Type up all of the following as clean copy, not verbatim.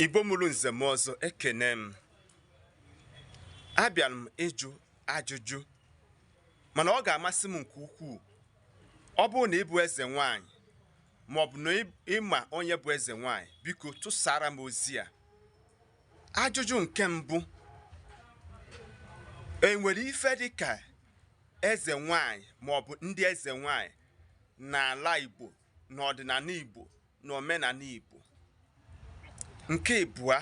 Igbo mụrụ nze m ọzọ, ekene m. Abịara m ịjụ ajụjụ, mana ọ ga-amasị m nke ukwuu ọ bụrụ na ị bụ eze nwanyị ma ọ bụ na ịma onye bụ eze nwanyị, biko tụsara m ozi a. Ajụjụ nke mbụ: enwere ife dịka eze nwanyị ma ọ bụ ndị eze nwanyị n'ala Igbo, na ọdịnala Igbo, na omenala Igbo? Nke ịbụa,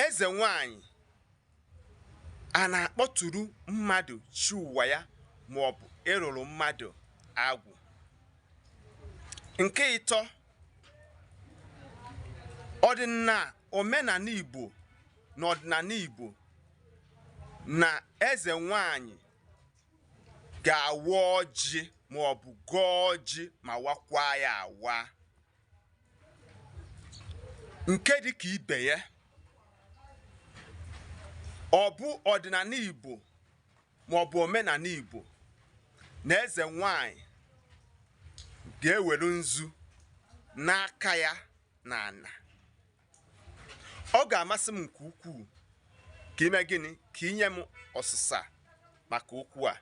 eze nwanyị a na-akpọtụrụ mmadụ chi ụwa ya ma ọ bụ ịrụrụ mmadụ agwụ? Nke ịtọ, ọdịna omenala Igbo na ọdịnala Igbo na eze nwanyị ga-awa ọjị ma ọ bụ gọọ ọjị ma wakwa ya awa? Nke dịka ibe ya, ọ bụ ọdịnala Igbo ma ọ bụ omenala Igbo na eze nwanyị ga-ewere nzu n'aka ya na ana? Ọ ga-amasị m nke ukwuu ka ime gịnị ka inye m ọsịsa maka okwu a.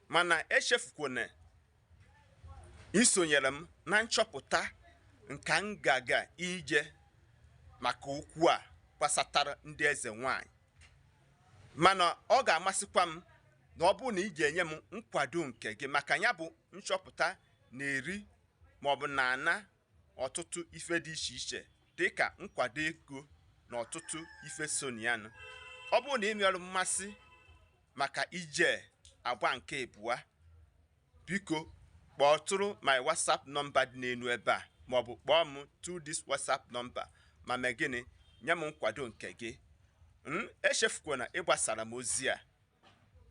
Mana echefukwana isonyere m na nchọpụta nka ngaga ije maka okwu a gbasatara ndị eze nwanyị. Mana ọ ga-amasịkwa m na ọ bụrụ na ị ga-enye m nkwado nke gị maka ya bụ nchọpụta na-eri maọbụ na-ana ọtụtụ ife dị iche iche, dịka nkwado ego na ọtụtụ ife sonianụ. Ọ bụrụ na ị nwere mmasị maka ije agba nke ịbụa, biko kpọtụrụ my WhatsApp nọmba dị n'elu ebe a, maọbụ kpọọ m through this WhatsApp nọmba, ma mee gịnị, nye m nkwado nke gị. M echefukwana ịgbasara m ozi a.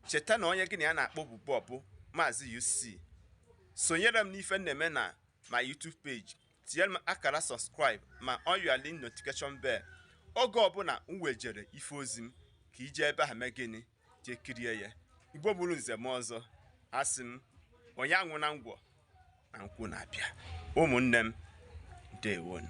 Cheta na onye gị na ya na-akpọ bụ Bob Maazị UC. Sonyere m n'ife na-eme na my YouTube page, tinyere m akara subscribe ma on your link notification bell. Oge ọbụla m wejere ife ozi m, ka ije ebe ahụ mee gịnị, jee kirie ya. Igbo bụrụ nze m ọzọ, asị m onye anwụ na ngwọ na nkwụ na-abịa. Ụmụnne m, ndewonu.